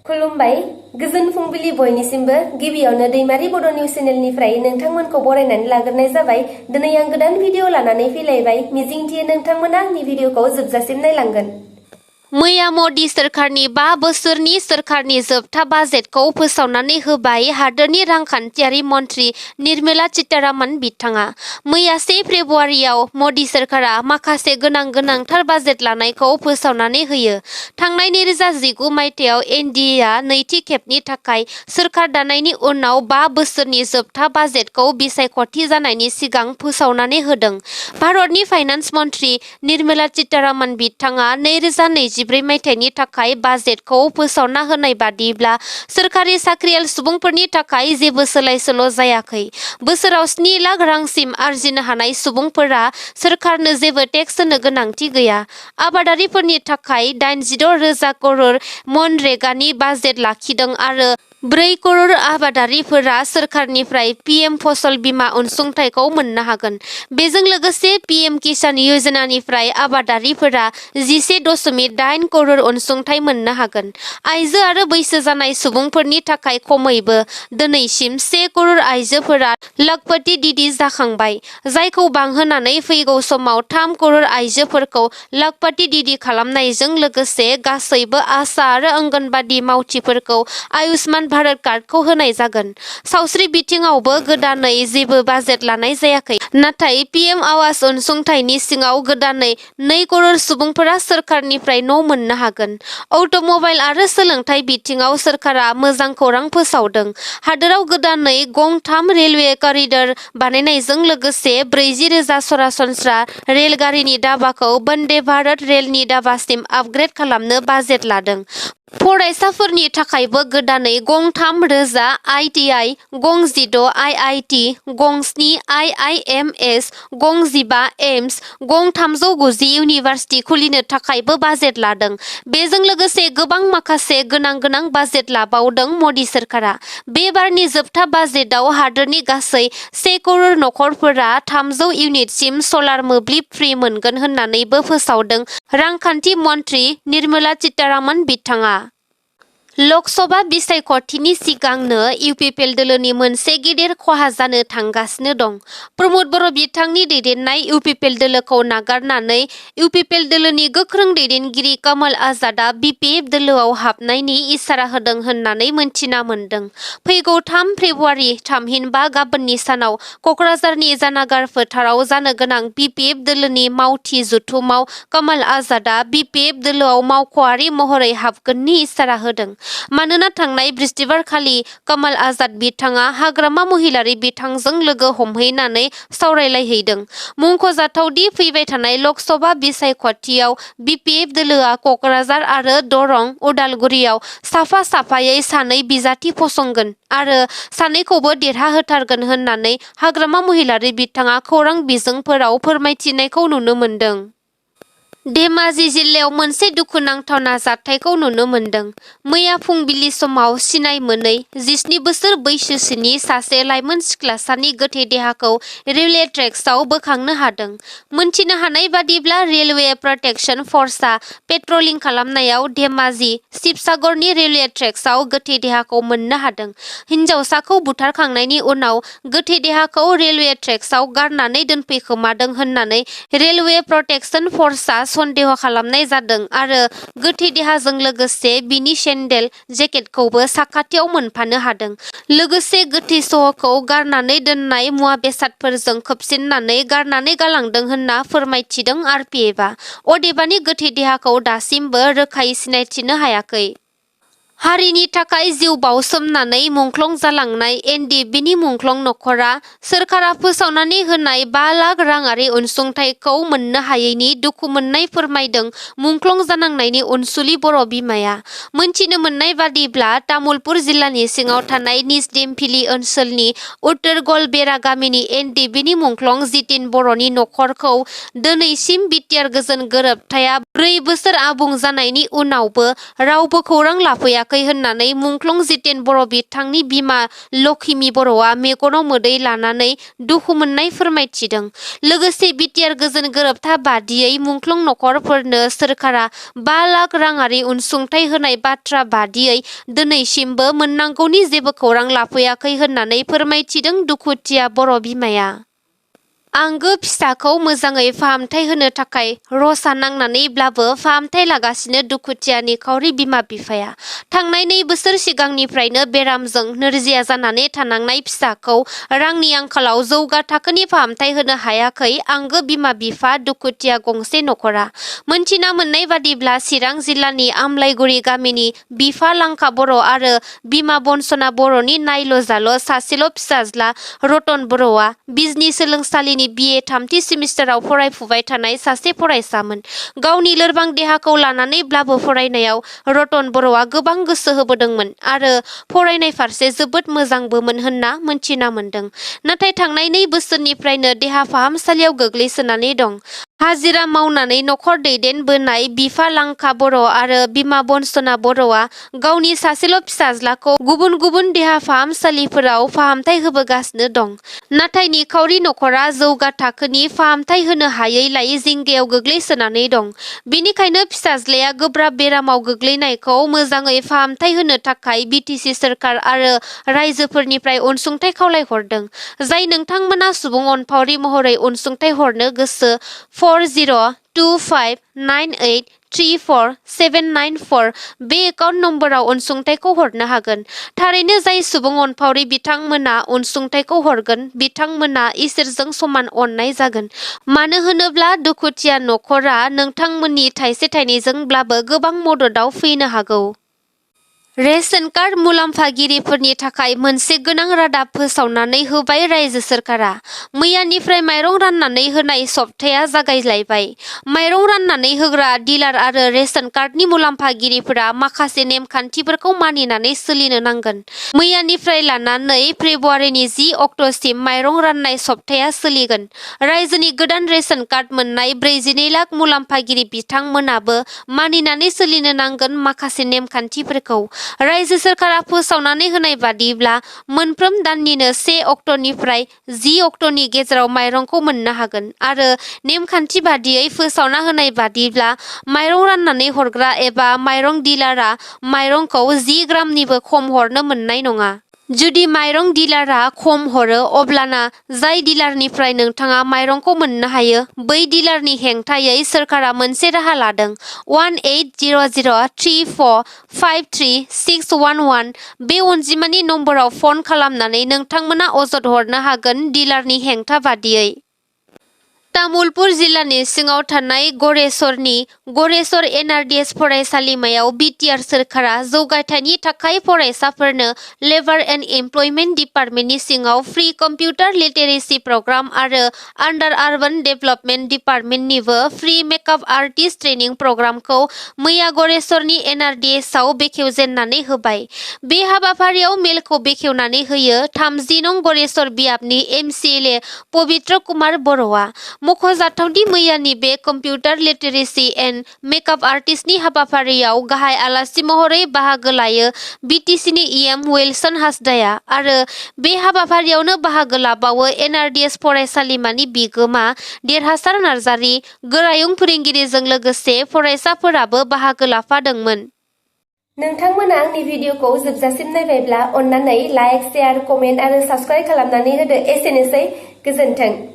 खुलुमबाय गोजोन फुंबिलि बयनिसिमबो गिबियावनो दैमारि बड' निउज चेनेलनिफ्राय नोंथांमोनखौ बरायनानै लाग्रोनाय जाबाय। दिनै आं गोदान भिडिअ लानानै फैलायबाय। मिजिंथियो नोंथांमोना आंनि भिडिअखौ जोबजासिम नायलांगोन। मैया मदि सोरखारनि 5 बोसोरनि सोरखारनि जोबथा बाजेटखौ फोसावनानै होबाय हादोरनि रांखान्थियारि मन्थ्रि निर्मला सीतारामन बिथाङा। मैया 1 फेब्रुवारियाव मदि सोरखारा माखासे गोनांथार बाजेट लानायखौ फोसावनानै होयो। थांनाय 2019 मायथाइयाव एनडिएआ नैथि खेबनि थाखाय सोरखार दानायनि उनाव 5 बोसोरनि जोबथा बाजेटखौ बिसायख'थि जानायनि सिगां फोसावनानै होदों। भारतनि फाइनान्स मन्थ्रि निर्मला सीतारामन बिथाङा 2024 मायथाइनि थाखाय बाजेटखौ फोसावना होनाय बादिब्ला सोरखारि साख्रियाल सुबुंफोरनि थाखाय जेबो सोलाय-सोल' जायाखै। बोसोराव 7 लाख रांसिम आरजिनो हानाय सुबुंफोरा सोरखारनो जेबो टेक्स होनो गोनांथि गैया। आबादारिफोरनि थाखाय 86,000 करोड़ मनरेगानि बाजेट लाखिदों आरो 4 करोड़ आबादारिफोरा सोरखारनिफ्राय पीएम फसल बीमा अनसुंथाइखौ मोननो हागोन। बेजों लोगोसे पीएम किसान योजनानिफ्राय आबादारिफोरा 11.8 करोड़ अनसुंथाइ मोननो हागोन। आइजो आरो बैसो जानाय सुबुंफोरनि थाखाय खमैबो दिनैसिम 1 करोड़ आइजोफोरा लाखपति दीदी जाखांबाय, जायखौ बांहोनानै फैगौ समाव 3 करोड़ आइजोफोरखौ लाखपति दीदी खालामनायजों लोगोसे गासैबो आशा आरो अंगनबादि मावथिफोरखौ आयुष्मान भारत कार्डखौ होनाय जागोन। सावस्रि बिथिङावबो गोदानै जेबो बाजेट लानाय जायाखै। नाथाय पीएम आवास अनसुंथाइनि सिङाव गोदानै 2 करोड़ सुबुंफोरा सोरखारनिफ्राय न' मोननो हागोन। अट'मबाइल आरो सोलोंथाइ बिथिङाव सोरखारा मोजां खौरां फोसावदों। हादोराव गोदानै गं 3 रेलवे करिडर बानायनायजों लोगोसे 40,000 सरासनस्रा रेलगारिनि दाबाखौ वंदे भारत रेलनि दाबासिम आपग्रेड खालामनो बाजेट लादों। फरायसाफोरनि थाखायबो गोदानै गं 3,000 आईटीआई, गं 16 आईआईटी, गं 7 आईआईएमएस, गं 15 एम्स, गं 390 इउनिभार्सिटि खुलिनो थाखायबो बाजेट लादों। बेजों लोगोसे गोबां माखासे गोनां बाजेट लाबावदों मदि सोरखारा। बे बारनि जोबथा बाजेटआव हादोरनि गासै 1 करोड़ नखरफोरा 300 इउनिटसिम सलार मोब्लिब फ्रि मोनगोन होननानैबो फोसावदों रांखान्थि मन्थ्रि निर्मला सीतारामन बिथाङा। लकसभा बिसायख'थिनि सिगांनो इउपिपिएल दोलोनि मोनसे गिदिर खहा जानो थांगासिनो दं। प्रमोद बर' बिथांनि दैदेननाय इउपिपिएल दोलोखौ नागारनानै इउपिपिएल दोलोनि गोख्रों दैदेनगिरि कमल आजादआ बिपिएफ दोलोआव हाबनायनि इसारा होदों होननानै मोनथिना मोन्दों। फैगौ 3 फेब्रुवारि थामहिनबा गाबोननि सानाव क'क्राझारनि जानागार फोथाराव जानो गोनां बिपिएफ दोलोनि मावथि जथुमाव कमल आजादआ बिपिएफ दोलोआव मावख'आरि महरै हाबगोननि इसारा होदों। मानोना थांनाय बृहस्पतिबारखालि कमल आजाद बिथाङा हाग्रामा महिलारि बिथांजों लोगो हमहैनानै सावरायलायहैदों। मुंख'जाथावदि फैबाय थानाय लकसभा बिसायख'थियाव बिपिएफ दोलोआ क'क्राझार आरो दरं उदालगुरियाव साफायै 2 बिजाथि फसंगोन आरो 2खौबो देरहाहोथारगोन होननानै हाग्रामा महिलारि बिथाङा खौरां बिजोंफोराव फोरमायथिनायखौ नुनो मोन्दों। धेमाजि जिल्लायाव मोनसे दुखुनांथावना जाथायखौ नुनो मोन्दों। मैया फुंबिलि समाव सिनाय मोनै 17 बोसोर बैसोनि सासे लाइमोन सिख्लासानि गोथै देहाखौ रेलवे ट्रेक्सआव बोखांनो हादों। मोनथिनो हानाय बादिब्ला रेलवे प्रटेक्शन फर्सआ पेट्रलिं खालामनायाव धेमाजि शिबसागरनि रेलवे ट्रेक्सआव गोथै देहाखौ मोननो हादों। हिन्जावसाखौ बुथारखांनायनि उनाव गोथै देहाखौ रेलवे ट्रेक्सआव गारनानै दोनफैखोमादों होननानै रेलवे प्रटेक्शन फर्सआ सन्देह खालामनाय जादों आरो गोथै देहाजों लोगोसे बिनि सेन्डेल जेकेटखौबो साखाथियाव मोनफानो हादों। लोगोसे गोथै सह'खौ गारनानै दोननाय मुवा बेसादफोरजों खोबसिननानै गारनानै गालांदों होनना फोरमायथिदों आरपिएफआ। अदेबानि गोथै देहाखौ दासिमबो रोखायै सिनायथिनो हायाखै। हारिनि थाखाय जिउ बाउसोमनानै मुंख्लं जालांनाय एनडिएफबिनि मुंख्लं नखरा सोरखारा फोसावनानै होनाय 5 लाख राङारि अनसुंथाइखौ मोननो हायैनि दुखु मोननाय फोरमायदों मुंख्लं जानांनायनि अनसुलि बर' बिमाया। मोनथिनो मोननाय बादिब्ला तामुलपुर जिल्लानि सिङाव थानाय निजदेमभिलि ओनसोलनि उत्तर गलबेरा गामिनि एनडिएफबिनि मुंख्लं जितिन बर'नि नखरखौ दिनैसिम बिटिआर गोजोन गोरोबथाया 4 बोसोर आबुं जानायनि उनावबो रावबो खौरां लाफैयाखै हायाखै होननानै मुंख्लं जितेन बर' बिथांनि बिमा लक्ष्मी बर'आ मेगनाव मोदै लानानै दुखु मोननाय फोरमायथिदों। लोगोसे बिटिआर गोजोन गोरोबथा बादियै मुंख्लं नखरफोरनो सोरखारा 5 लाख राङारि अनसुंथाइ होनाय बाथ्रा बादियै दिनैसिमबो मोननांगौनि जेबो खौरां लाफैयाखै होननानै फोरमायथिदों दुखुथिया बर' बिमाया। आंगो फिसाखौ मोजाङै फाहामथाय होनो थाखाय रसा नांनानैब्लाबो फाहामथाय लागासिनो दुखुथिया निखावरि बिमा-बिफाया। थांनाय 2 बोसोर सिगांनिफ्रायनो बेरामजों नोरजिया जानानै थानांनाय फिसाखौ रांनि आंखालाव जौगा थाखोनि फाहामथाय होनो हायाखै आंगो बिमा-बिफा दुखुथिया गंसे नखरा। मोनथिना मोननाय बादिब्ला चिरां जिल्लानि आमलायगुरि गामिनि बिफा लांखा बर' आरो बिमा बन्सना बर'नि नायल'-जाल' सासेल' फिसाज्ला रतन बर'आ बिजनि सोलोंसालिनि BA 3थि सेमिस्टाराव फरायफुबाय थानाय सासे फरायसामोन। गावनि लोरबां देहाखौ लानानैब्लाबो फरायनायाव रतन बर'आ गोबां गोसो होबोदोंमोन आरो फरायनाय फारसे जोबोद मोजांबोमोन होनना मोनथिना मोनदों। नाथाय थांनाय 2 बोसोरनिफ्रायनो देहा फाहामसालियाव गोग्लैसोनानै दं। हाजिरा मावनानै नखर दैदेनबोनाय बिफा लांखा बर' आरो बिमा बन्सना बर'आ गावनि सासेल' फिसाज्लाखौ गुबुन गुबुन देहा फाहामसालिफोराव फाहामथाय होबोगासिनो दं। नाथाय निखावरि नखरा जौगा थाखोनि फाहामथाय होनो हायैलाय जिंगायाव गोग्लैसोनानै दं। बेनिखायनो फिसाज्लाया गोब्राब बेरामाव गोग्लैनायखौ मोजाङै फाहामथाय होनो थाखाय BTC सोरखार आरो रायजोफोरनिफ्राय अनसुंथाइ खावलायहरदों। जाय नोंथांमोना सुबुं अनफावरि महरै अनसुंथाइ हरनो गोसो 4025983479 बे एकाउन्ट नम्बराव अनसुंथाइखौ हरनो हागोन। थारैनो जाय सुबुं अनफावरि बिथांमोना अनसुंथाइखौ हरगोन बिथांमोना इसोरजों समान अननाय जागोन। मानो होनोब्ला दुखुथिया नखरा नोंथांमोननि थाइसे थाइनैजोंब्लाबो गोबां मददाव फैनो हागौ। रेशन कार्ड मुलाम्फागिरिफोरनि थाखाय मोनसे गोनां रादाब फोसावनानै होबाय रायजो सोरखारा। मैयानिफ्राय माइरं राननानै होनाय सप्ताया जागायलायबाय। माइरं राननानै होग्रा डिलार आरो रेशन कार्डनि मुलाम्फागिरिफोरा माखासे नेमखान्थिफोरखौ मानिनानै सोलिनो नांगोन। मैयानिफ्राय लानानै फेब्रुवारिनि 10 अक्ट'सिम माइरं राननाय सप्ताया सोलिगोन। रायजोनि गोदान रेशन कार्ड मोननाय 42 लाख मुलाम्फागिरि बिथांमोनाबो मानिनानै सोलिनो नांगोन माखासे नेमखान्थिफोरखौ। रायजो सोरखारा फोसावनानै होनाय बादिब्ला मोनफ्रोम दाननिनो 1 अक्ट'निफ्राय 10 अक्ट'नि गेजेराव माइरंखौ मोननो हागोन आरो नेमखान्थि बादियै फोसावना होनाय बादिब्ला माइरं राननानै हरग्रा एबा माइरं डिलारआ माइरंखौ 10 ग्रामनिबो खम हरनो मोननाय नङा। जुदि माइरं डिलारआ खम हरो अब्लाना जाय डिलारनिफ्राय नोंथाङा माइरंखौ मोननो हायो बै डिलारनि हेंथायै सोरखारा मोनसे राहा लादों। 180034533611 बे अनजिमानि नम्बराव फन खालामनानै नोंथांमोना अजद हरनो हागोन डिलारनि हेंथा बादियै। तामुलपुर जिल्लानि सिङाव थानाय गरेस्वरनि गरेस्वर NRDS फरायसालिमायाव बिटिआर सोरखारा जौगाथायनि थाखाय फरायसाफोरनो लेबार एन्ड एमप्लयमेन्ट डिपार्टमेन्टनि सिङाव फ्रि कम्पिउटार लिटारेसि प्रग्राम आरो आन्डार आर्बान डेभेलपमेन्ट डिपार्टमेन्टनिबो फ्रि मेकआप आर्टिस्ट ट्रेनिं प्रग्रामखौ मैया गरेस्वरनि NRDSआव बेखेवजेननानै होबाय। बे हाबाफारियाव मेलखौ बेखेवनानै होयो 30 नं गरेस्वर बियाबनि MCLA पबित्र कुमार बर'आ। मख'जाथावदि मैयानि बे कम्पिउटार लिटारेसि एन्ड मेकआप आर्टिस्टनि हाबाफारियाव गाहाय आलासि महरै बाहागो लायो BTCनि EM विल्सन हासदाया आरो बे हाबाफारियावनो बाहागो लाबावो NRDS फरायसालिमानि बिगोमा देरहासार नार्जारी, गोरायुं फोरोंगिरिजों लोगोसे फरायसाफोराबो बाहागो लाफादोंमोन। नोंथांमोना आंनि भिडिअखौ जोबजासिम नायबायब्ला अन्नानै लाइक, शेयार, कमेन्ट आरो साबस्क्राइब खालामनानै होदो। एसेनोसै, गोजोन्थों।